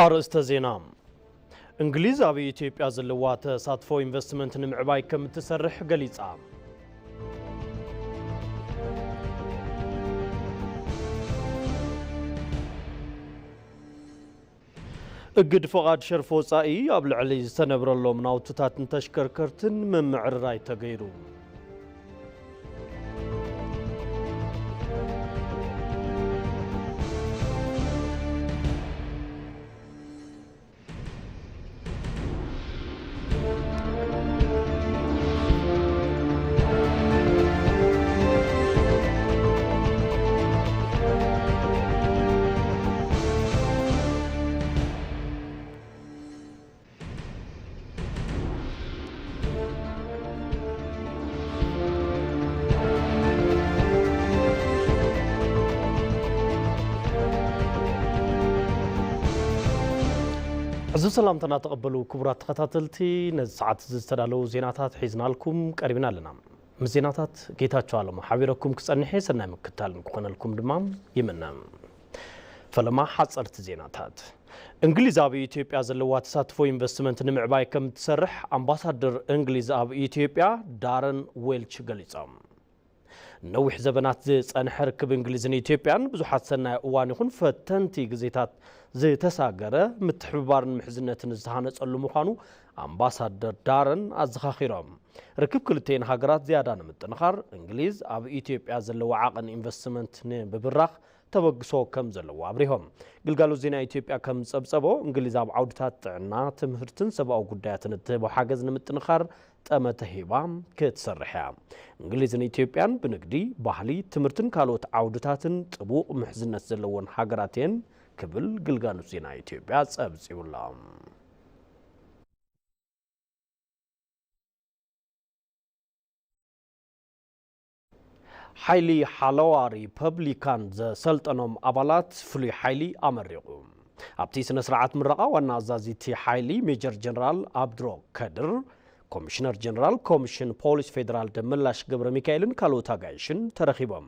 ኣርእስተ ዜና። እንግሊዝ ኣብ ኢትዮጵያ ዘለዋ ተሳትፎ ኢንቨስትመንት ንምዕባይ ከም እትሰርሕ ገሊጻ። እግድ ፍቓድ ሸርፊ ወጻኢ ኣብ ልዕሊ ዝተነብረሎም ናውትታትን ተሽከርከርትን ምምዕርራይ ተገይሩ። ሕዚ ሰላምታና ተቐበሉ ክቡራት ተኸታተልቲ፣ ነዚ ሰዓት እዚ ዝተዳለዉ ዜናታት ሒዝናልኩም ቀሪብና ኣለና። ምስ ዜናታት ጌታቸው ኣለሙ ሓቢረኩም ክጸንሕ እየ። ሰናይ ምክታል ንክኾነልኩም ድማ ይምነ። ፈለማ ሓጸርቲ ዜናታት። እንግሊዝ ኣብ ኢትዮጵያ ዘለዋ ተሳትፎ ኢንቨስትመንት ንምዕባይ ከም እትሰርሕ ኣምባሳደር እንግሊዝ ኣብ ኢትዮጵያ ዳረን ዌልች ገሊጾም። ነዊሕ ዘበናት ዝጸንሐ ርክብ እንግሊዝን ኢትዮጵያን ብዙሓት ሰናይ እዋን ይኹን ፈተንቲ ግዜታት ዝተሳገረ ምትሕብባርን ምሕዝነትን ዝተሃነጸሉ ምዃኑ ኣምባሳደር ዳረን ኣዘኻኺሮም። ርክብ ክልተን ሃገራት ዝያዳ ንምጥንኻር እንግሊዝ ኣብ ኢትዮጵያ ዘለዋ ዓቕን ኢንቨስትመንት ንምብራኽ ተበግሶ ከም ዘለዎ ኣብሪሆም። ግልጋሎት ዜና ኢትዮጵያ ከም ዝጸብጸቦ፣ እንግሊዝ ኣብ ዓውድታት ጥዕና፣ ትምህርትን ሰብኣዊ ጉዳያትን እትህቦ ሓገዝ ንምጥንኻር ጠመተ ሂባ ክትሰርሕ እያ። እንግሊዝን ኢትዮጵያን ብንግዲ፣ ባህሊ፣ ትምህርትን ካልኦት ዓውድታትን ጥቡቕ ምሕዝነት ዘለወን ሃገራት እየን ክብል ግልጋሎት ዜና ኢትዮጵያ ጸብጺቡላ። ሓይሊ ሓለዋ ሪፐብሊካን ዘሰልጠኖም ኣባላት ፍሉይ ሓይሊ ኣመሪቑ። ኣብቲ ስነ ስርዓት ምረቓ ዋና ኣዛዚ እቲ ሓይሊ ሜጀር ጀነራል ኣብድሮ ከድር፣ ኮሚሽነር ጀነራል ኮሚሽን ፖሊስ ፌደራል ደመላሽ ገብረ ሚካኤልን ካልኦት ኣጋይሽን ተረኺቦም።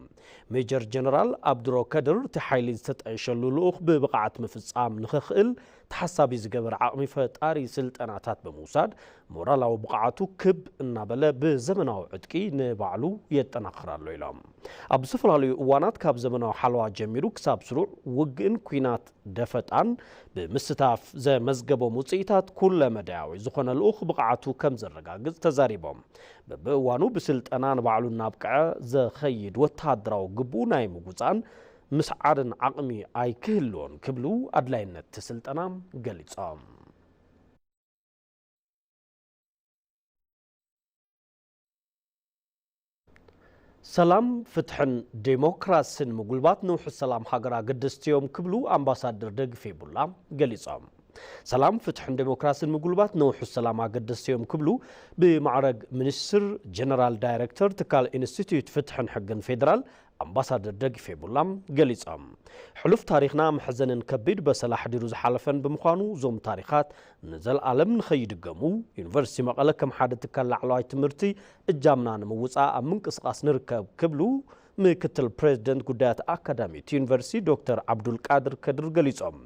ሜጀር ጀነራል ኣብድሮ ከድር እቲ ሓይሊ ዝተጣየሸሉ ልኡኽ ብብቕዓት ምፍጻም ንኽኽእል ተሓሳቢ ዝገበረ ዓቕሚ ፈጣሪ ስልጠናታት ብምውሳድ ሞራላዊ ብቕዓቱ ክብ እናበለ ብዘመናዊ ዕጥቂ ንባዕሉ የጠናኽር ኣሎ ኢሎም። ኣብ ዝተፈላለዩ እዋናት ካብ ዘመናዊ ሓለዋ ጀሚሩ ክሳብ ስሩዕ ውግእን ኲናት ደፈጣን ብምስታፍ ዘመዝገቦም ውፅኢታት ኩለ መዳያዊ ዝኾነ ልኡኽ ብቕዓቱ ከም ዘረጋግፅ ተዛሪቦም። በብእዋኑ ብስልጠና ንባዕሉ እናብቅዐ ዘኸይድ ወታደራዊ ግቡኡ ናይ ምውፃእን ምስዓርን ዓቕሚ ኣይክህልዎን ክብሉ ኣድላይነት እቲ ስልጠና ገሊጾም። ሰላም፣ ፍትሕን ዴሞክራስን ምጉልባት ንውሑስ ሰላም ሃገር ኣገደስቲ እዮም ክብሉ ኣምባሳደር ደግፌ ቡላ ገሊጾም። ሰላም፣ ፍትሕን ዴሞክራስን ምጉልባት ንውሑስ ሰላም ኣገደስቲ እዮም ክብሉ ብማዕረግ ሚኒስትር ጀነራል ዳይሬክተር ትካል ኢንስቲትዩት ፍትሕን ሕግን ፌዴራል ኣምባሳደር ደግፌ ቡላ ገሊጾም። ሕሉፍ ታሪኽና መሕዘንን ከቢድ በሰላ ኣሕዲሩ ዝሓለፈን ብምዃኑ፣ እዞም ታሪኻት ንዘለኣለም ንኸይድገሙ፣ ዩኒቨርሲቲ መቐለ ከም ሓደ ትካል ላዕለዋይ ትምህርቲ እጃምና ንምውጻእ ኣብ ምንቅስቓስ ንርከብ ክብሉ ምክትል ፕሬዚደንት ጉዳያት ኣካዳሚ እቲ ዩኒቨርሲቲ ዶክተር ዓብዱልቃድር ከድር ገሊጾም።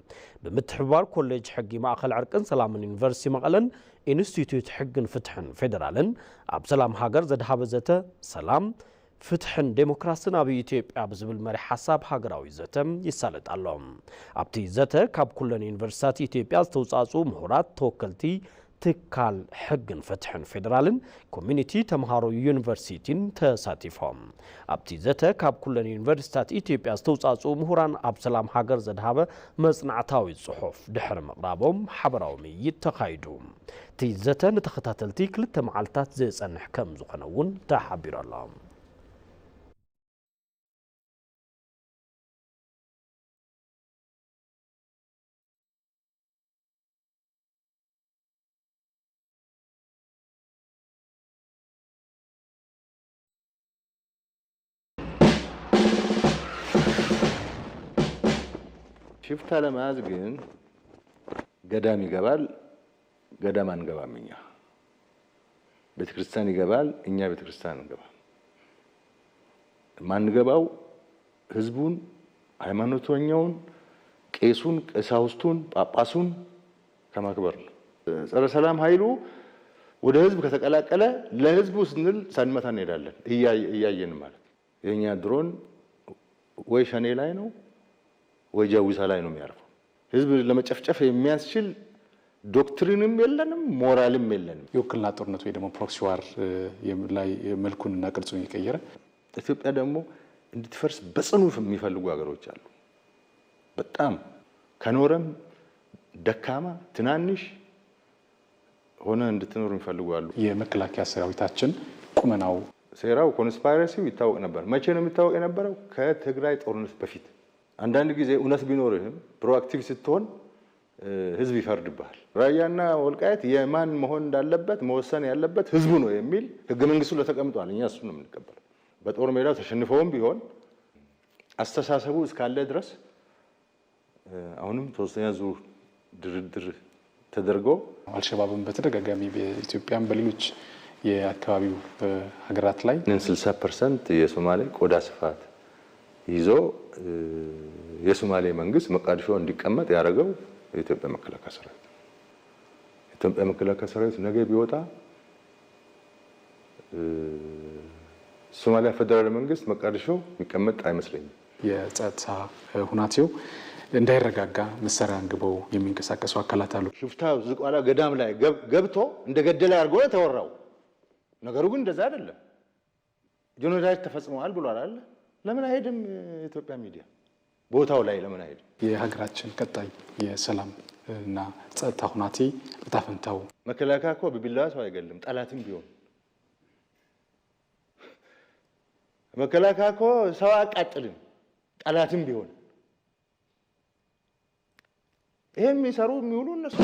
ብምትሕብባር ኮሌጅ ሕጊ ማእኸል ዕርቅን ሰላምን ዩኒቨርሲቲ መቐለን ኢንስቲትዩት ሕግን ፍትሕን ፌዴራልን ኣብ ሰላም ሃገር ዘድሃበ ዘተ ሰላም፣ ፍትሕን ዴሞክራስን ኣብ ኢትዮጵያ ብዝብል መሪሕ ሓሳብ ሃገራዊ ዘተ ይሳለጥ ኣሎ። ኣብቲ ዘተ ካብ ኩለን ዩኒቨርሲታት ኢትዮጵያ ዝተውፃእፅኡ ምሁራት፣ ተወከልቲ ትካል ሕግን ፍትሕን ፌዴራልን ኮሚኒቲ ተምሃሮ ዩኒቨርሲቲን ተሳቲፎም። ኣብቲ ዘተ ካብ ኩለን ዩኒቨርሲታት ኢትዮጵያ ዝተውፃእፅኡ ምሁራን ኣብ ሰላም ሃገር ዘድሃበ መፅናዕታዊ ፅሑፍ ድሕሪ ምቕራቦም ሓበራዊ ምይይጥ ተኻይዱ። እቲ ዘተ ንተኸታተልቲ ክልተ መዓልታት ዝጸንሕ ከም ዝኾነ እውን ተሓቢሩ ኣሎ። ሽፍታ ለመያዝ ግን ገዳም ይገባል፣ ገዳም አንገባም እኛ። ቤተክርስቲያን ይገባል፣ እኛ ቤተክርስቲያን አንገባም። የማንገባው ህዝቡን ሃይማኖተኛውን ቄሱን፣ ቀሳውስቱን፣ ጳጳሱን ከማክበር ነው። ጸረ ሰላም ኃይሉ ወደ ህዝብ ከተቀላቀለ ለህዝቡ ስንል ሳንመታ እንሄዳለን። እያየ- እያየን ማለት ነው። የእኛ ድሮን ወይ ሸኔ ላይ ነው ወይ ጃዊሳ ላይ ነው የሚያርፈው። ህዝብ ለመጨፍጨፍ የሚያስችል ዶክትሪንም የለንም፣ ሞራልም የለንም። የውክልና ጦርነት ወይ ደግሞ ፕሮክሲ ዋር ላይ መልኩንና ቅርጹን እየቀየረ ኢትዮጵያ ደግሞ እንድትፈርስ በጽኑ የሚፈልጉ ሀገሮች አሉ። በጣም ከኖረም ደካማ ትናንሽ ሆነ እንድትኖር የሚፈልጉ አሉ። የመከላከያ ሰራዊታችን ቁመናው ሴራው ኮንስፓይረሲው ይታወቅ ነበር። መቼ ነው የሚታወቅ የነበረው? ከትግራይ ጦርነት በፊት። አንዳንድ ጊዜ እውነት ቢኖርህም ፕሮአክቲቭ ስትሆን ህዝብ ይፈርድብሃል። ራያና ወልቃየት የማን መሆን እንዳለበት መወሰን ያለበት ህዝቡ ነው የሚል ህገ መንግስቱ ላይ ተቀምጧል። እኛ እሱ ነው የምንቀበለው። በጦር ሜዳው ተሸንፈውም ቢሆን አስተሳሰቡ እስካለ ድረስ አሁንም ሶስተኛ ዙር ድርድር ተደርጎ አልሸባብን በተደጋጋሚ በኢትዮጵያም በሌሎች የአካባቢው ሀገራት ላይ ስልሳ ፐርሰንት የሶማሌ ቆዳ ስፋት ይዞ የሶማሌ መንግስት መቃዲሾ እንዲቀመጥ ያደረገው የኢትዮጵያ መከላከያ ሰራዊት። የኢትዮጵያ መከላከያ ሰራዊት ነገ ቢወጣ ሶማሊያ ፌደራል መንግስት መቃዲሾ የሚቀመጥ አይመስለኝም። የጸጥታ ሁናቴው እንዳይረጋጋ መሳሪያ አንግበው የሚንቀሳቀሱ አካላት አሉ። ሽፍታ ዝቋላ ገዳም ላይ ገብቶ እንደገደለ አድርጎ ነው የተወራው። ነገሩ ግን እንደዛ አይደለም። ጄኖሳይድ ተፈጽመዋል ብሏል አለ። ለምን አይሄድም? የኢትዮጵያ ሚዲያ ቦታው ላይ ለምን አይሄድም? የሀገራችን ቀጣይ የሰላም እና ጸጥታ ሁናቴ እጣ ፈንታው መከላከያ እኮ በቢላዋ ሰው አይገልም፣ ጠላትም ቢሆን። መከላከያ እኮ ሰው አያቃጥልም፣ ጠላትም ቢሆን። ይሄ የሚሰሩ የሚውሉ እነሱ።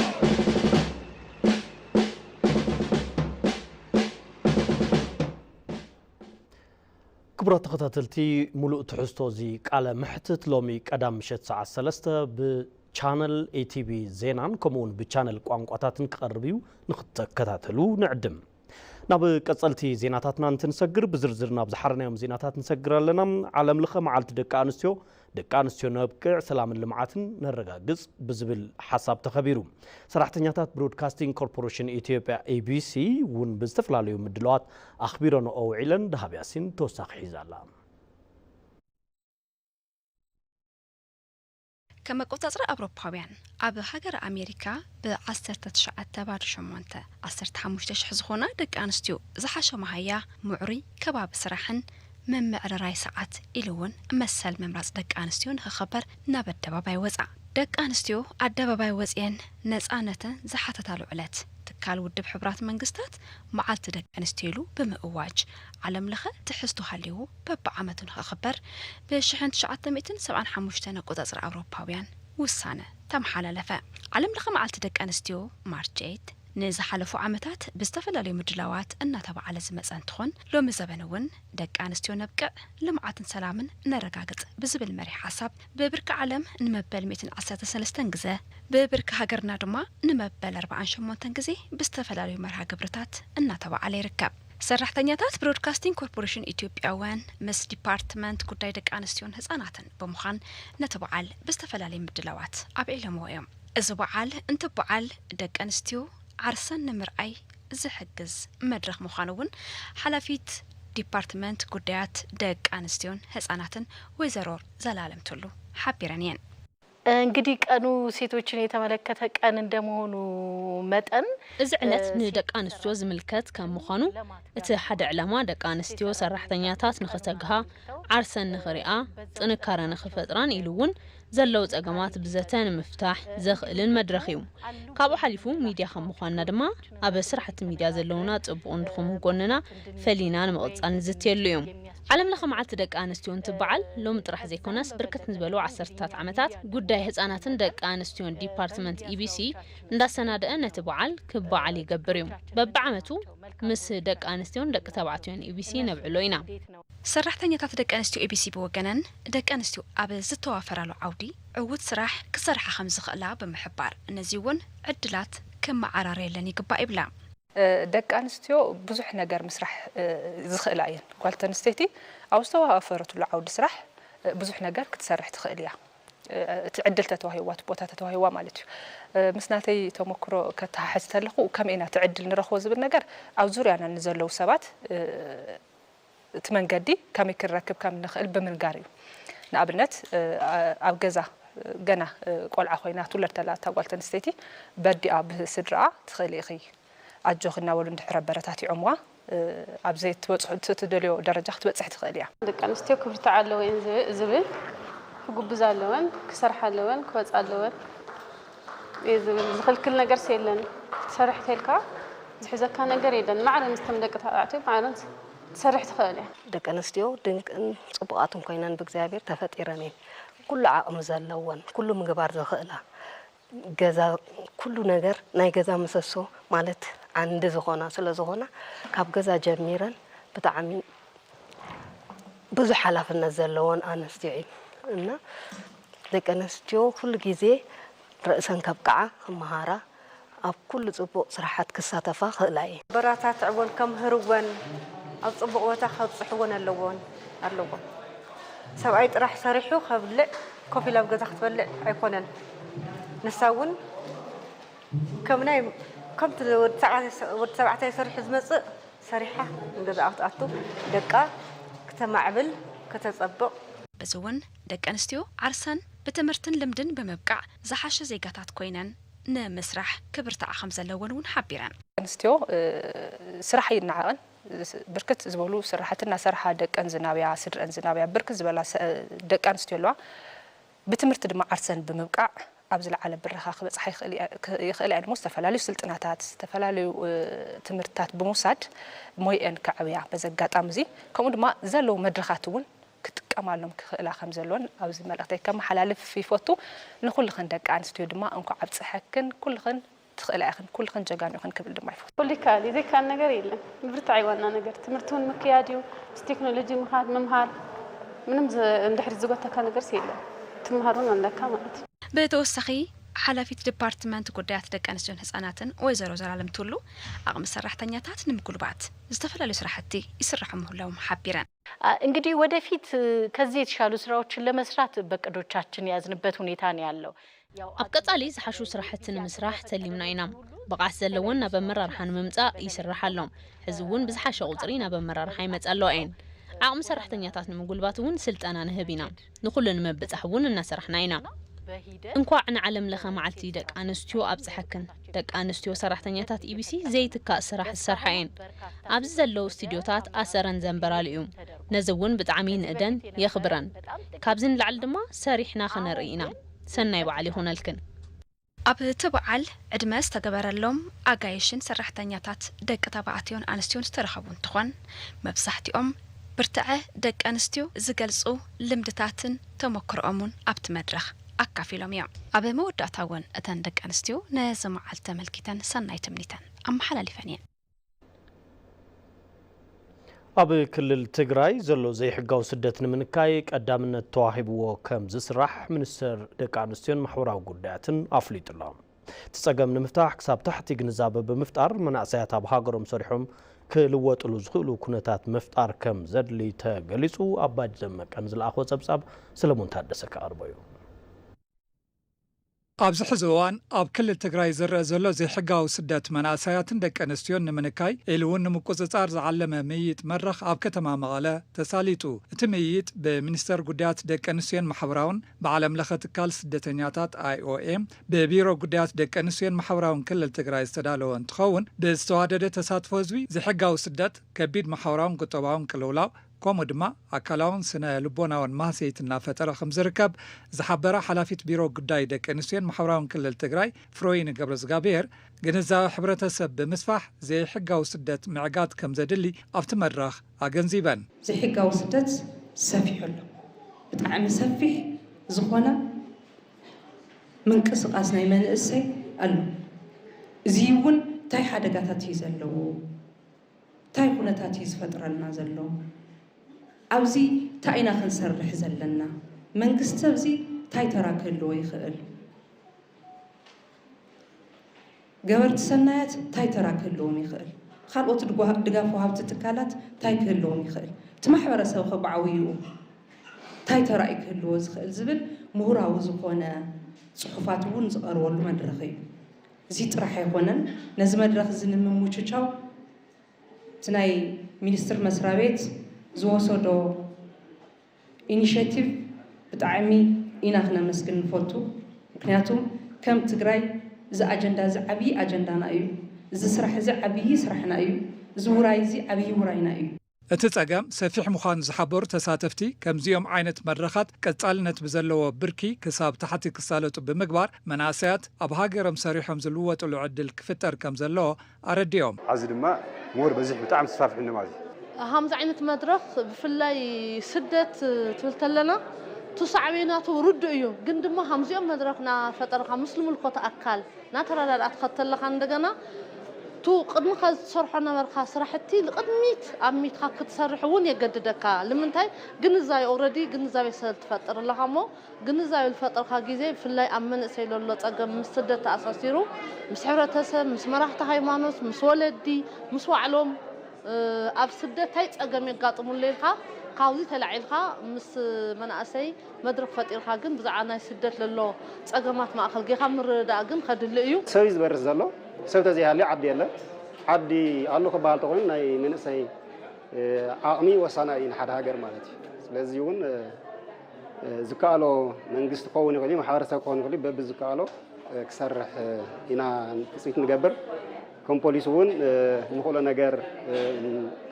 ክቡራት ተኸታተልቲ፣ ሙሉእ ትሕዝቶ እዚ ቃለ መሕትት ሎሚ ቀዳም ምሸት ሰዓት ሰለስተ ብቻነል ኤቲቪ ዜናን ከምኡውን ብቻነል ቋንቋታትን ክቐርብ እዩ፣ ንክትከታተሉ ንዕድም። ናብ ቀጸልቲ ዜናታትና እንትንሰግር ብዝርዝር ናብ ዝሓረናዮም ዜናታት ንሰግር ኣለና። ዓለም ለኸ መዓልቲ ደቂ ኣንስትዮ፣ ደቂ ኣንስትዮ ነብቅዕ ሰላምን ልምዓትን ነረጋግጽ ብዝብል ሓሳብ ተኸቢሩ። ሰራሕተኛታት ብሮድካስቲንግ ኮርፖሬሽን ኢትዮጵያ ኤቢሲ እውን ብዝተፈላለዩ ምድላዋት ኣኽቢረንኦ ውዒለን። ደሃብ ያሲን ተወሳኺ ሒዛ ኣላ። ከም ኣቆጻጽራ ኣውሮፓውያን ኣብ ሃገረ ኣሜሪካ ብ ዓሰርተ ትሽዓተ ባዶ ሸሞንተ ዓሰርተ ሓሙሽተ ሽሕ ዝኾና ደቂ ኣንስትዮ ዝሓሸ መሃያ፣ ምዕሩይ ከባቢ ስራሕን ምምዕርራይ ሰዓት ኢሉ እውን መሰል ምምራጽ ደቂ ኣንስትዮ ንኽኸበር ናብ ኣደባባይ ወጻ። ደቂ ኣንስትዮ ኣደባባይ ወጽየን ነጻነተን ዝሓተታሉ ዕለት ትካል ውድብ ሕቡራት መንግስታት መዓልቲ ደቂ ኣንስትዮ ኢሉ ብምእዋጅ ዓለም ለኸ ትሕዝቶ ሃልይዎ በብዓመቱ ንኽኽበር ብሽሕን ትሽዓተ ሚእትን ሰብዓን ሓሙሽተን ኣቆጻጽራ ኣውሮፓውያን ውሳነ ተመሓላለፈ። ዓለም ለኸ መዓልቲ ደቂ ኣንስትዮ ማርች ኤይት ንዝሓለፉ ዓመታት ብዝተፈላለዩ ምድላዋት እናተባዓለ ዝመጸ እንትኾን ሎሚ ዘበን እውን ደቂ ኣንስትዮ ነብቅዕ ልምዓትን ሰላምን ነረጋግጽ ብዝብል መሪሕ ሓሳብ ብብርኪ ዓለም ንመበል ሚእትን ዓሰርተ ሰለስተን ግዘ ብብርኪ ሃገርና ድማ ንመበል ኣርባዓን ሸሞንተን ግዜ ብዝተፈላለዩ መርሃ ግብርታት እናተባዓለ ይርከብ። ሰራሕተኛታት ብሮድካስቲንግ ኮርፖሬሽን ኢትዮጵያ እውን ምስ ዲፓርትመንት ጉዳይ ደቂ ኣንስትዮን ህፃናትን ብምዃን ነቲ በዓል ብዝተፈላለየ ምድላዋት ኣብዒሎምዎ እዮም። እዚ በዓል እንትበዓል ደቂ ኣንስትዮ ዓርሰን ንምርኣይ ዝሕግዝ መድረኽ ምዃኑ እውን ሓላፊት ዲፓርትመንት ጉዳያት ደቂ ኣንስትዮን ህፃናትን ወይዘሮ ዘላለም ቱሉ ሓቢረን እየን። እንግዲህ ቀኑ ሴቶችን የተመለከተ ቀን እንደመሆኑ መጠን እዚ ዕለት ንደቂ ኣንስትዮ ዝምልከት ከም ምዃኑ እቲ ሓደ ዕላማ ደቂ ኣንስትዮ ሰራሕተኛታት ንኽተግሃ፣ ዓርሰን ንኽሪኣ፣ ጥንካረ ንኽፈጥራን ኢሉ እውን ዘለዉ ጸገማት ብዘተ ንምፍታሕ ዘኽእልን መድረኽ እዩ። ካብኡ ሓሊፉ ሚድያ ከም ምዃንና ድማ ኣብ ስራሕቲ ሚድያ ዘለውና ጽቡቕን ድኹምን ጎንና ፈሊና ንምቕጻል ንዝትየሉ እዩ። ዓለም ለኸ መዓልቲ ደቂ ኣንስትዮ እንትበዓል ሎሚ ጥራሕ ዘይኮነስ ብርክት ንዝበሉ ዓሰርተታት ዓመታት ጉዳይ ህፃናትን ደቂ ኣንስትዮን ዲፓርትመንት ኢቢሲ እንዳሰናደአ ነቲ በዓል ክበዓል ይገብር እዩ። በብዓመቱ ምስ ደቂ ኣንስትዮን ደቂ ተባዕትዮን ኢቢሲ ነብዕሎ ኢና። ሰራሕተኛታት ደቂ ኣንስትዮ ኢቢሲ ብወገነን ደቂ ኣንስትዮ ኣብ ዝተዋፈራሉ ዓውዲ ዕዉት ስራሕ ክሰርሓ ከም ዝኽእላ ብምሕባር ነዚ እውን ዕድላት ክመዓራረየለን ይግባእ ይብላ። ደቂ ኣንስትዮ ብዙሕ ነገር ምስራሕ ዝኽእላ እየን። ጓል ኣንስተይቲ ኣብ ዝተዋፈረትሉ ዓውዲ ስራሕ ብዙሕ ነገር ክትሰርሕ ትኽእል እያ። እቲ ዕድል ተተዋሂዋ፣ እቲ ቦታ ተተዋሂዋ ማለት እዩ። ምስ ናተይ ተመክሮ ከተሓሕዝ ተለኹ፣ ከመይ ኢና እቲ ዕድል ንረኽቦ ዝብል ነገር ኣብ ዙርያና ንዘለዉ ሰባት እቲ መንገዲ ከመይ ክንረክብ ከም ንኽእል ብምንጋር እዩ። ንኣብነት ኣብ ገዛ ገና ቆልዓ ኮይና ትውለድ ተላ እታ ጓል ተንስተይቲ በዲኣ ብስድራኣ ትኽእሊ ኢኺ ኣጆኺ እናበሉ እንድሕር ኣበረታቲዖምዋ ኣብ ዘይትበጽሑ እቲ ትደልዮ ደረጃ ክትበጽሕ ትኽእል እያ። ደቂ ኣንስትዮ ክብርትዓ ኣለወን ዝብ- ዝብል ክጉብዛ ኣለወን፣ ክሰርሓ ኣለወን፣ ክወፃ ኣለወን እየ ዝብል። ዝኽልክል ነገርስ የለን። ክትሰርሕ ተልካ ዝሕዘካ ነገር የለን። ማዕረ ምስቶም ደቂ ተባዕትዮ ማዕረ ትሰርሕ ትኽእል እያ። ደቂ ኣንስትዮ ድንቅን ጽቡቓትን ኮይነን ብእግዚኣብሔር ተፈጢረን እየን። ኩሉ ዓቕሚ ዘለወን፣ ኩሉ ምግባር ዝኽእላ፣ ገዛ፣ ኩሉ ነገር ናይ ገዛ ምሰሶ ማለት ዓንዲ ዝኾና ስለ ዝኾና፣ ካብ ገዛ ጀሚረን ብጣዕሚ ብዙሕ ሓላፍነት ዘለወን ኣንስትዮ እየን። እና ደቂ ኣንስትዮ ኩሉ ግዜ ርእሰን ከብቅዓ፣ ክመሃራ፣ ኣብ ኩሉ ጽቡቕ ስራሓት ክሳተፋ ክኽእላ እየን። በራታትዕወን ከምህርወን ኣብ ጽቡቕ ቦታ ከብጽሕወን ኣለዎን ኣለዎም። ሰብኣይ ጥራሕ ሰሪሑ ከብልዕ ኮፍ ኢላ ኣብ ገዛ ክትበልዕ ኣይኮነን። ንሳ እውን ከም ናይ ከምቲ ወዲ ተባዕታይ ወዲ ተባዕታይ ሰሪሑ ዝመጽእ ሰሪሓ ንገዛኣ ክትኣቱ ደቃ ክተማዕብል ከተጸብቕ በዚ እውን ደቂ ኣንስትዮ ዓርሰን ብትምህርትን ልምድን ብምብቃዕ ዝሓሸ ዜጋታት ኮይነን ንምስራሕ ክብርትዓ ከም ዘለወን እውን ሓቢረን። ኣንስትዮ ስራሕ ይነዓቐን ብርክት ዝበሉ ስራሕቲ እናሰርሓ ደቀን ዝናብያ ስድረን ዝናብያ ብርክት ዝበላ ደቂ ኣንስትዮ ኣለዋ። ብትምህርቲ ድማ ዓርሰን ብምብቃዕ ኣብ ዝለዓለ ብራኸ ክበፅሓ ይኽእላ እየን እሞ ዝተፈላለዩ ስልጠናታት ዝተፈላለዩ ትምህርትታት ብምውሳድ ሞይአን ከዕብያ በዚ ኣጋጣሚ እዚ ከምኡ ድማ ዘለዉ መድረኻት እውን ክጥቀማሎም ክኽእላ ከም ዘለወን ኣብዚ መልእኽተይ ከመሓላልፍ ይፈቱ። ንኹልኽን ደቂ ኣንስትዮ ድማ እንኳዕ ኣብፀሐክን ኩልኽን ትኽእላ ኢኽን ኩልኽን ጀጋኑ ኢኽን ክብል ድማ ይፈቱ። ኩሉ ይከኣል እዩ ዘይከኣል ነገር የለን። ምብርታዕ እዩ ዋና ነገር። ትምህርቲ እውን ምክያድ እዩ። ምስ ቴክኖሎጂ ምኻድ ምምሃር ምንም እንድሕሪ ዝጎተካ ነገር የለን። ትምሃር እውን ኣለካ ማለት እዩ። ብተወሳኺ ሓላፊት ዲፓርትመንት ጉዳያት ደቂ ኣንስትዮን ህፃናትን ወይዘሮ ዘላለም ቱሉ ዓቕሚ ሰራሕተኛታት ንምጉልባት ዝተፈላለዩ ስራሕቲ ይስራሑ ምህላዎም ሓቢረን። እንግዲህ ወደፊት ከዚህ የተሻሉ ስራዎችን ለመስራት በቅዶቻችን የያዝንበት ሁኔታ ነው ያለው። ኣብ ቀፃሊ ዝሓሹ ስራሕቲ ንምስራሕ ተሊምና ኢና። ብቕዓት ዘለወን ናብ ኣመራርሓ ንምምፃእ ይስራሕ ኣሎ። ሕዚ እውን ብዝሓሸ ቁፅሪ ናብ ኣመራርሓ ይመፃ ኣለዋ እየን። ዓቕሚ ሰራሕተኛታት ንምጉልባት እውን ስልጠና ንህብ ኢና። ንኹሉ ንምብፃሕ እውን እናሰራሕና ኢና። እንኳዕ ንዓለም ለኸ መዓልቲ ደቂ ኣንስትዮ ኣብፀሐክን። ደቂ ኣንስትዮ ሰራሕተኛታት ኢቢሲ ዘይትካእ ስራሕ ዝሰርሓ እየን። ኣብዚ ዘለዉ ስቱድዮታት ኣሰረን ዘንበራሉ እዩ። ነዚ እውን ብጣዕሚ ይንእደን የኽብረን። ካብዚ ንላዕሊ ድማ ሰሪሕና ከነርኢ ኢና። ሰናይ በዓል ይኹነልክን። ኣብቲ በዓል ዕድመ ዝተገበረሎም ኣጋይሽን ሰራሕተኛታት ደቂ ተባዕትዮን ኣንስትዮን ዝተረኸቡ እንትኾን መብዛሕቲኦም ብርትዐ ደቂ ኣንስትዮ ዝገልፁ ልምድታትን ተሞክሮኦምን ኣብቲ መድረኽ ኣካፊሎም እዮም። ኣብ መወዳእታ እውን እተን ደቂ ኣንስትዮ ነዚ መዓልቲ ተመልኪተን ሰናይ ትምኒተን ኣመሓላሊፈን እየን። ኣብ ክልል ትግራይ ዘሎ ዘይሕጋዊ ስደት ንምንካይ ቀዳምነት ተዋሂብዎ ከም ዝስራሕ ሚኒስቴር ደቂ ኣንስትዮን ማሕበራዊ ጉዳያትን ኣፍሊጡ ኣሎ። እቲ ፀገም ንምፍታሕ ክሳብ ታሕቲ ግንዛበ ብምፍጣር መናእሰያት ኣብ ሃገሮም ሰሪሖም ክልወጥሉ ዝኽእሉ ኩነታት ምፍጣር ከም ዘድሊ ተገሊፁ። ኣባዲ ደመቀ ንዝለኣኾ ፀብፃብ ሰለሞን ታደሰ ከቕርቦ እዩ። ኣብዚ ሕዚ እዋን ኣብ ክልል ትግራይ ዝረአ ዘሎ ዘይሕጋዊ ስደት መናእሰያትን ደቂ ኣንስትዮን ንምንካይ ኢሉ እውን ንምቁፅፃር ዝዓለመ ምይይጥ መድረኽ ኣብ ከተማ መቐለ ተሳሊጡ። እቲ ምይይጥ ብሚኒስተር ጉዳያት ደቂ ኣንስትዮን ማሕበራውን በዓለም ለኸ ትካል ስደተኛታት ኣይኦኤም ብቢሮ ጉዳያት ደቂ ኣንስትዮን ማሕበራውን ክልል ትግራይ ዝተዳለወ እንትኸውን ብዝተዋደደ ተሳትፎ ህዝቢ ዘይሕጋዊ ስደት ከቢድ ማሕበራውን ቁጠባውን ቅልውላው ከምኡ ድማ ኣካላውን ስነ ልቦናውን ማህሰይቲ እናፈጠረ ከም ዝርከብ ዝሓበራ ሓላፊት ቢሮ ጉዳይ ደቂ ኣንስትዮን ማሕበራውን ክልል ትግራይ ፍሮይኒ ገብረዝጋብሔር ግንዛበ ሕብረተሰብ ብምስፋሕ ዘይሕጋዊ ስደት ምዕጋት ከም ዘድሊ ኣብቲ መድረኽ ኣገንዚበን። ዘይሕጋዊ ስደት ሰፊሑ ኣሎ። ብጣዕሚ ሰፊሕ ዝኾነ ምንቅስቓስ ናይ መንእሰይ ኣሎ። እዚ እውን እንታይ ሓደጋታት እዩ ዘለዎ? እንታይ ኩነታት እዩ ዝፈጥረልና ዘሎ? ኣብዚ እንታይ ኢና ክንሰርሕ ዘለና? መንግስቲ ኣብዚ እንታይ ተራ ክህልዎ ይኽእል? ገበርቲ ሰናያት እንታይ ተራ ክህልዎም ይኽእል? ካልኦት ድጋፍ ወሃብቲ ትካላት እንታይ ክህልዎም ይኽእል? እቲ ማሕበረሰብ ኸ ብዓብይኡ እንታይ ተራ እዩ ክህልዎ ዝኽእል ዝብል ምሁራዊ ዝኾነ ጽሑፋት እውን ዝቐርበሉ መድረኽ እዩ። እዚ ጥራሕ ኣይኮነን። ነዚ መድረኽ እዚ ንምምችቻው እቲ ናይ ሚኒስትር መስሪያ ቤት ዝወሰዶ ኢኒሼቲቭ ብጣዕሚ ኢና ክነመስግን ንፈቱ። ምክንያቱም ከም ትግራይ እዚ ኣጀንዳ እዚ ዓብዪ ኣጀንዳና እዩ። እዚ ስራሕ እዚ ዓብዪ ስራሕና እዩ። እዚ ውራይ እዚ ዓብዪ ውራይና እዩ። እቲ ጸገም ሰፊሕ ምዃኑ ዝሓበሩ ተሳተፍቲ፣ ከምዚኦም ዓይነት መድረኻት ቀጻልነት ብዘለዎ ብርኪ ክሳብ ታሕቲ ክሳለጡ ብምግባር፣ መናእሰያት ኣብ ሃገሮም ሰሪሖም ዝልወጥሉ ዕድል ክፍጠር ከም ዘለዎ ኣረዲኦም። ኣብዚ ድማ ሞር በዚሕ ብጣዕሚ ተስፋፍሕ እነማዚ። ሃምዚ ዓይነት መድረኽ ብፍላይ ስደት ትብል ተለና፣ እቲ ሳዕቤናቱ ርዱእ እዩ። ግን ድማ ሃምዚኦም መድረኽ እናፈጠርካ ምስ ልምልኮት ኣካል እናተረዳዳእካ ተለኻ፣ እንደገና ቱ ቅድሚ ከዚ ትሰርሖ ነበርካ ስራሕቲ ንቅድሚት ኣሚትካ ክትሰርሕ እውን የገድደካ። ንምንታይ? ግንዛቤ፣ ኦልረዲ ግንዛቤ ስለ ትፈጥር ኣለኻ እሞ፣ ግንዛቤ ዝፈጠርካ ግዜ፣ ብፍላይ ኣብ መንእሰይ ለሎ ጸገም ምስ ስደት ተኣሳሲሩ፣ ምስ ሕብረተሰብ፣ ምስ መራሕቲ ሃይማኖት፣ ምስ ወለዲ፣ ምስ ባዕሎም፣ እ፣ ኣብ ስደት ታይ ጸገም የጋጥሙለይ ኢልካ ካብዚ ተላዒልካ ምስ መናእሰይ መድረኽ ፈጢርካ ግን ብዛዕባ ናይ ስደት ለሎ ጸገማት ማእከል ጌርካ ምርድዳእ ግን ከድሊ እዩ። ሰብ እዩ ዝበርስ ዘሎ። ሰብ ተዘይሃልዩ ዓዲ የለን። ዓዲ ኣሎ ክበሃል ተኾይኑ ናይ መንእሰይ፣ እ፣ ዓቕሚ ወሳናይ እዩ ንሓደ ሃገር ማለት እዩ። ስለዚ እውን፣ እ፣ እ፣ ዝከኣሎ መንግስቲ ክኸውን ይኽእል እዩ፣ ማሕበረሰብ ክኸውን ይኽእል እዩ፣ በብዝከኣሎ፣ እ፣ ክሰርሕ፣ እ፣ ኢና ትጽቢት ንገብር። ከም ፖሊስ እውን፣ እ፣ ንኽእሎ ነገር፣ እ፣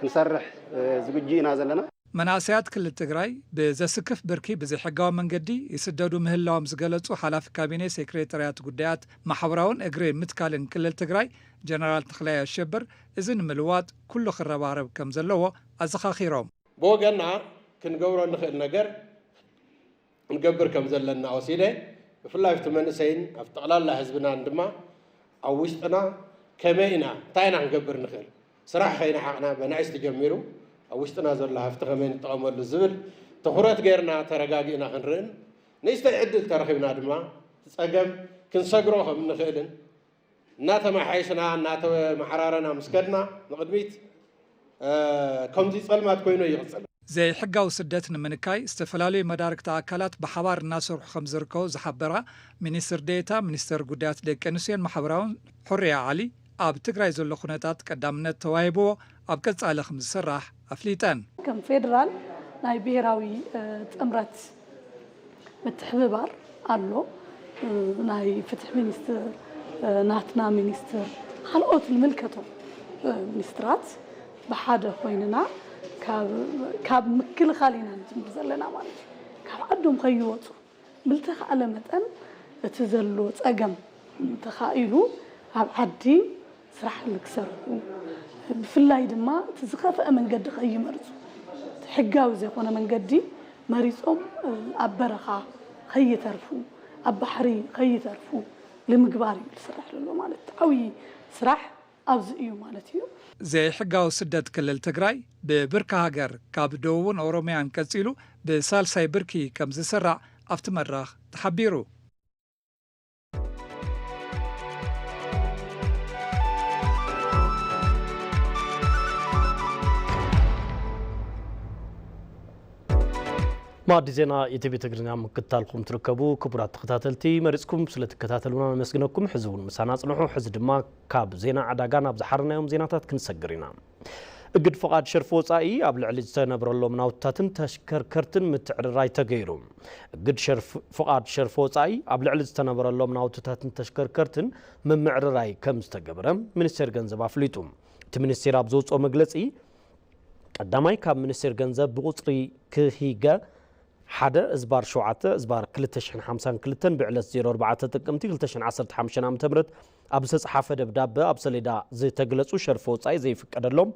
ክንሰርሕ፣ እ፣ ዝግጁ ኢና ዘለና። መናእሰያት ክልል ትግራይ ብዘስክፍ ብርኪ ብዘይሕጋዊ መንገዲ ይስደዱ ምህላዎም ዝገለጹ ሓላፊ ካቢኔ ሴክሬታርያት ጉዳያት ማሕበራውን እግሪ ምትካልን ክልል ትግራይ ጀነራል ተኽላይ ኣሸብር፣ እዚ ንምልዋጥ ኩሉ ክረባረብ ከም ዘለዎ ኣዘኻኺሮም። ብወገንና ክንገብሮ እንኽእል ነገር ክንገብር ከም ዘለና ወሲደ፣ ብፍላይ ኣብቲ መንእሰይን ኣብ ጠቕላላ ህዝብናን ድማ ኣብ ውሽጥና ከመይ ኢና፣ እንታይ ኢና ክንገብር ንኽእል? ስራሕ ከይነዓቕና፣ ብናእሽቱ ጀሚሩ ኣብ ውሽጥና ዘሎ ሃፍቲ ከመይ ንጠቐመሉ ዝብል ትኹረት ጌርና ተረጋጊእና ክንርእን፣ ንእሽተይ ዕድል ተረኺብና ድማ እቲ ጸገም ክንሰግሮ ከም እንኽእልን፣ እናተመሓየሽና፣ እናተመዓራረና ምስ ከድና ንቕድሚት፣ እ፣ ከምዚ ጸልማት ኮይኑ ይቕጽል። ዘይሕጋዊ ስደት ንምንካይ ዝተፈላለዩ መዳርግቲ ኣካላት ብሓባር እናሰርሑ ከም ዝርከቡ ዝሓበራ ሚኒስትር ዴኤታ ሚኒስቴር ጉዳያት ደቂ ኣንስትዮን ማሕበራውን ሑርያ ዓሊ፣ ኣብ ትግራይ ዘሎ ኩነታት ቀዳምነት ተዋሂብዎ ኣብ ቀጻሊ ከም ዝስራሕ ኣፍሊጠን። ከም ፌዴራል ናይ ብሄራዊ፣ እ፣ ጥምረት ምትሕብባር ኣሎ። እ፣ ናይ ፍትሒ ሚኒስትር፣ እ፣ ናትና ሚኒስትር፣ ካልኦት ዝምልከቶም፣ እ፣ ሚኒስትራት ብሓደ ኮይንና ካብ፣ ካብ ምክልኻል ኢና ንጅምር ዘለና ማለት እዩ። ካብ ዓዶም ከይወፁ ብልተኻእለ መጠን እቲ ዘሎ ጸገም ተኻኢሉ ኣብ ዓዲ ስራሕ ንክሰርሑ፣ ብፍላይ ድማ እቲ ዝኸፍአ መንገዲ ከይመርጹ፣ እቲ ሕጋዊ ዘይኮነ መንገዲ መሪጾም ኣብ በረኻ ከይተርፉ፣ ኣብ ባሕሪ ከይተርፉ ንምግባር እዩ ዝስራሕ ዘሎ ማለት እዩ። ዓብዪ ስራሕ ኣብዚ እዩ ማለት እዩ። ዘይሕጋዊ ስደት ክልል ትግራይ ብብርኪ ሃገር ካብ ደቡብን ኦሮሚያን ቀጺሉ ብሳልሳይ ብርኪ ከም ዝስራዕ ኣብቲ መድረኽ ተሓቢሩ። መኣዲ ዜና ኢቲቪ ትግርኛ ምክትታልኩም ትርከቡ ክቡራት ተኸታተልቲ፣ መሪጽኩም ስለ ትከታተሉና ነመስግነኩም። ሕዚ እውን ምሳና ጽንሑ። ሕዚ ድማ ካብ ዜና ዕዳጋ ናብ ዝሓረናዮም ዜናታት ክንሰግር ኢና። እግድ ፍቓድ ሸርፊ ወጻኢ ኣብ ልዕሊ ዝተነብረሎም ናውትታትን ተሽከርከርትን ምትዕርራይ ተገይሩ። እግድ ሸርፍ-፣ ፍቓድ ሸርፊ ወጻኢ ኣብ ልዕሊ ዝተነበረሎም ናውትታትን ተሽከርከርትን ምምዕርራይ ከም ዝተገበረ ሚኒስቴር ገንዘብ ኣፍሊጡ። እቲ ሚኒስቴር ኣብ ዘውፅኦ መግለፂ፣ ቀዳማይ ካብ ሚኒስቴር ገንዘብ ብቁፅሪ ክሂገ ሓደ እዝባር ሸውዓተ እዝባር ክልተ ሽሕን ሓምሳን ክልተን ብዕለት ዜሮ ኣርባዕተ ጥቅምቲ ክልተ ሽሕን ዓሰርተ ሓሙሽተን ዓመተ ምህረት ኣብ ዝተፅሓፈ ደብዳበ ኣብ ሰሌዳ ዝተግለፁ ሸርፊ ወፃኢ ዘይፍቀደሎም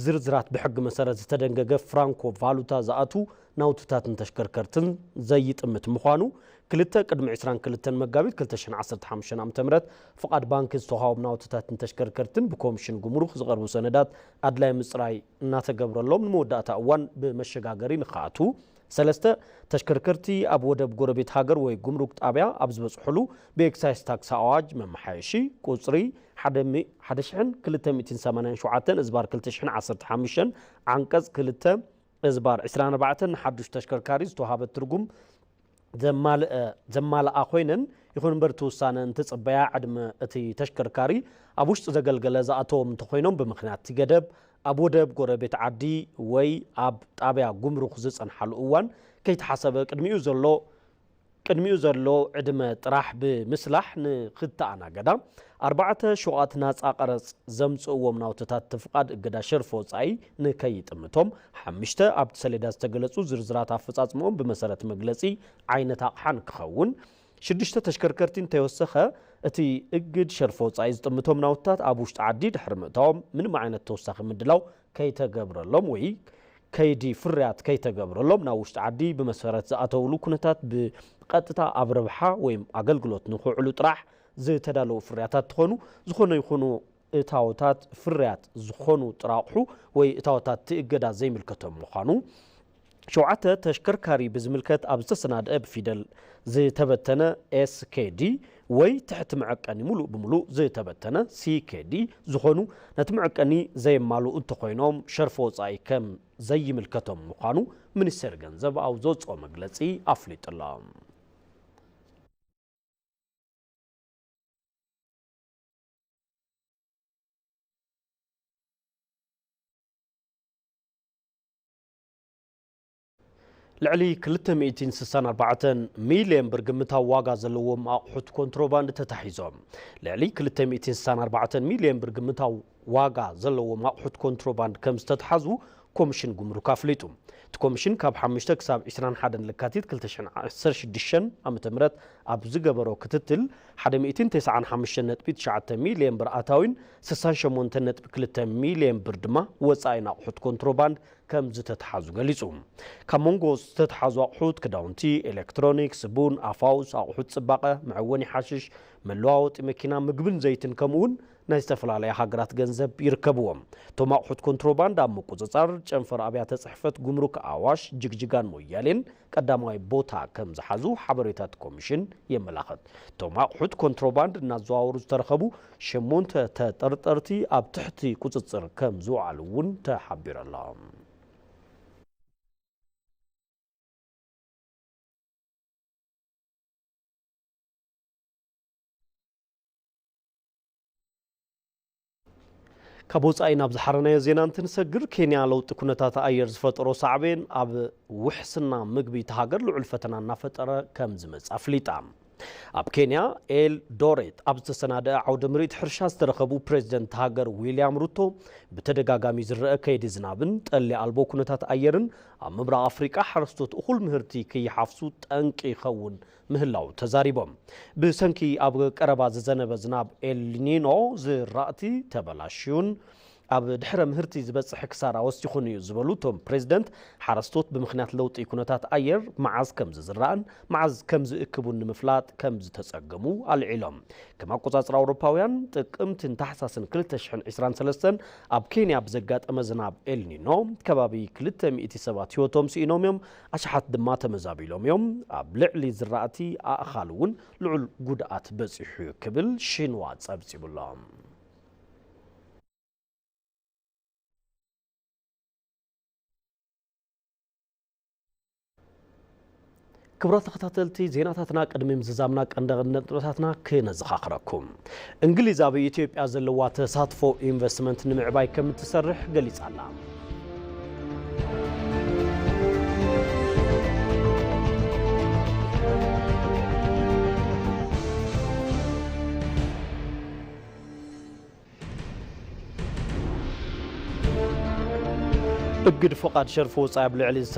ዝርዝራት ብሕጊ መሰረት ዝተደንገገ ፍራንኮ ቫሉታ ዝኣትዉ ናውትታትን ተሽከርከርትን ዘይጥምት ምዃኑ፣ ክልተ ቅድሚ ዕስራን ክልተን መጋቢት ክልተ ሽሕን ዓሰርተ ሓሙሽተን ዓመተ ምህረት ፍቓድ ባንኪ ዝተውሃቦም ናውትታትን ተሽከርከርትን ብኮሚሽን ጉምሩክ ዝቐርቡ ሰነዳት ኣድላይ ምፅራይ እናተገብረሎም ንመወዳእታ እዋን ብመሸጋገሪ ንክኣትዉ፣ ሰለስተ ተሽከርከርቲ ኣብ ወደብ ጎረቤት ሃገር ወይ ጉምሩክ ጣብያ ኣብ ዝበፅሑሉ ብኤክሳይዝ ታክስ ኣዋጅ መመሓየሺ ቁፅሪ ሓደ ሚ-፣ ሓደ ሽሕን ክልተ ሚእትን ሰማንያን ሸውዓተን እዝባር ክልተ ሽሕን ዓሰርተ ሓሙሽተን ዓንቀፅ ክልተ እዝባር ዕስራን ኣርባዕተን ንሓዱሽ ተሽከርካሪ ዝተውሃበ ትርጉም ዘማልአ ዘማልኣ ኮይነን፣ ይኹን እምበር እቲ ውሳነ እንትጽበያ ዕድመ እቲ ተሽከርካሪ ኣብ ውሽጢ ዘገልገለ ዝኣተዎም እንተኾይኖም፣ ብምኽንያት እቲ ገደብ ኣብ ወደብ ጎረቤት ዓዲ ወይ ኣብ ጣብያ ጉምሩክ ዝጸንሓሉ እዋን ከይተሓሰበ ቅድሚኡ ዘሎ ቅድሚኡ ዘሎ ዕድመ ጥራሕ ብምስላሕ ንኽተኣናገዳ፣ ኣርባዕተ ሹቓት ናጻ ቀረጽ ዘምጽእዎም ናውትታት እቲ ፍቓድ እገዳ ሸርፊ ወጻኢ ንከይጥምቶም፣ ሓሙሽተ ኣብቲ ሰሌዳ ዝተገለጹ ዝርዝራት ኣፈጻጽምኦም ብመሰረት መግለጺ ዓይነት ኣቕሓ ንክኸውን፣ ሽዱሽተ ተሽከርከርቲ እንተይወሰኸ እቲ እግድ ሸርፊ ወጻኢ ዝጥምቶም ናውትታት ኣብ ውሽጢ ዓዲ ድሕሪ ምእታዎም ምንም ዓይነት ተወሳኺ ምድላው ከይተገብረሎም ወይ ከይዲ ፍርያት ከይተገብረሎም ናብ ውሽጢ ዓዲ ብመሰረት ዝኣተውሉ ኩነታት ብቐጥታ ኣብ ረብሓ ወይ ኣገልግሎት ንክውዕሉ ጥራሕ ዝተዳለዉ ፍርያታት ትኾኑ ዝኾነ ይኹኑ እታወታት ፍርያት ዝኾኑ ጥረ ኣቑሑ ወይ እታወታት እቲ እገዳ ዘይምልከቶም ምዃኑ። ሸውዓተ ተሽከርካሪ ብዝምልከት ኣብ ዝተሰናድአ ብፊደል ዝተበተነ ኤስኬዲ ወይ ትሕቲ መዐቀኒ ሙሉእ ብምሉእ ዝተበተነ ሲኬዲ ዝኾኑ ነቲ መዐቀኒ ዘየማልኡ እንተኾይኖም ሸርፊ ወጻኢ ከም ዘይምልከቶም ምዃኑ ሚኒስቴር ገንዘብ ኣብ ዘውፅኦ መግለፂ ኣፍሊጡ ኣሎ። ልዕሊ ክልተ ሚእትን ስሳን ኣርባዕተን ሚልዮን ብር ግምታዊ ዋጋ ዘለዎም ኣቑሑት ኮንትሮባንድ ተታሒዞም። ልዕሊ ክልተ ሚእትን ስሳን ኣርባዕተን ሚልዮን ብር ግምታዊ ዋጋ ዘለዎም ኣቑሑት ኮንትሮባንድ ከም ዝተትሓዙ ኮሚሽን ጉምሩክ ኣፍሊጡ። እቲ ኮሚሽን ካብ ሓሙሽተ ክሳብ ዕስራን ሓደን ለካቲት ክልተ ሽሕን ዓሰርተ ሽዱሽተን ዓመተ ምህረት ኣብ ዝገበሮ ክትትል፣ ሓደ ሚእትን ተስዓን ሓሙሽተን ነጥቢ ትሽዓተ ሚልዮን ብር ኣታዊን ስሳን ሸሞንተን ነጥቢ ክልተ ሚልዮን ብር ድማ ወጻኢን ኣቑሑት ኮንትሮባንድ ከም ዝተትሓዙ ገሊጹ። ካብ መንጎ ዝተትሓዙ ኣቑሑት ክዳውንቲ፣ ኤሌክትሮኒክስ፣ ቡን፣ ኣፋውስ፣ ኣቑሑት ጽባቐ፣ መዐወኒ ሓሽሽ፣ መለዋወጢ መኪና፣ ምግብን ዘይትን ከምኡ እውን ናይ ዝተፈላለያ ሃገራት ገንዘብ ይርከብዎም። እቶም ኣቑሑት ኮንትሮባንድ ኣብ ምቁጽጻር ጨንፈር ኣብያተ ጽሕፈት ጉምሩክ ኣዋሽ፣ ጅግጅጋን ሞያሌን ቀዳማይ ቦታ ከም ዝሓዙ ሓበሬታ እቲ ኮሚሽን የመላኽት። እቶም ኣቑሑት ኮንትሮባንድ እናዘዋወሩ ዝተረኸቡ ሸሞንተ ተጠርጠርቲ ኣብ ትሕቲ ቁጽጽር ከም ዝወዓሉ እውን ተሓቢሩ ኣሎ። ካብ ወጻኢ ናብ ዝሓረናዮ ዜና እንትንሰግር፣ ኬንያ ለውጢ ኩነታት ኣየር ዝፈጠሮ ሳዕቤን ኣብ ውሕስና ምግቢ እታ ሃገር ልዑል ፈተና እናፈጠረ ከም ዝመጽእ ኣፍሊጣ። ኣብ ኬንያ ኤልዶሬት ኣብ ዝተሰናደአ ዓውደ ምርኢት ሕርሻ ዝተረኸቡ ፕሬዚደንት ሃገር ዊልያም ሩቶ፣ ብተደጋጋሚ ዝረአ ከይዲ ዝናብን ጠሊ ኣልቦ ኩነታት ኣየርን ኣብ ምብራቕ ኣፍሪቃ ሓረስቶት እኹል ምህርቲ ከይሓፍሱ ጠንቂ ይኸውን ምህላው ተዛሪቦም። ብሰንኪ ኣብ ቀረባ ዝዘነበ ዝናብ ኤልኒኖ ዝራእቲ ተበላሽዩን ኣብ ድሕረ ምህርቲ ዝበጽሕ ክሳራ ወሲኹን እዩ ዝበሉ እቶም ፕሬዚደንት፣ ሓረስቶት ብምኽንያት ለውጢ ኩነታት ኣየር መዓዝ ከም ዝዝራእን መዓዝ ከም ዝእክቡን ንምፍላጥ ከም ዝተጸገሙ ኣልዒሎም። ከም ኣቆጻጽራ ኣውሮፓውያን ጥቅምትን ታሕሳስን ክልተ ሽሕን ዕስራን ሰለስተን ኣብ ኬንያ ብዘጋጠመ ዝናብ ኤልኒኖ ከባቢ ክልተ ሚእቲ ሰባት ህይወቶም ስኢኖም እዮም፣ ኣሽሓት ድማ ተመዛቢሎም እዮም። ኣብ ልዕሊ ዝራእቲ ኣእኻል እውን ልዑል ጉድኣት በጺሑ እዩ ክብል ሽንዋ ጸብጺቡ ኣሎ። ክቡራት ተኸታተልቲ ዜናታትና፣ ቅድሚ ምዝዛምና ቀንዲ ቀንዲ ነጥብታትና ክነዘኻኽረኩም። እንግሊዝ ኣብ ኢትዮጵያ ዘለዋ ተሳትፎ ኢንቨስትመንት ንምዕባይ ከም እትሰርሕ ገሊጻ ኣላ። እግድ ፍቓድ ሸርፊ ወጻኢ ኣብ ልዕሊ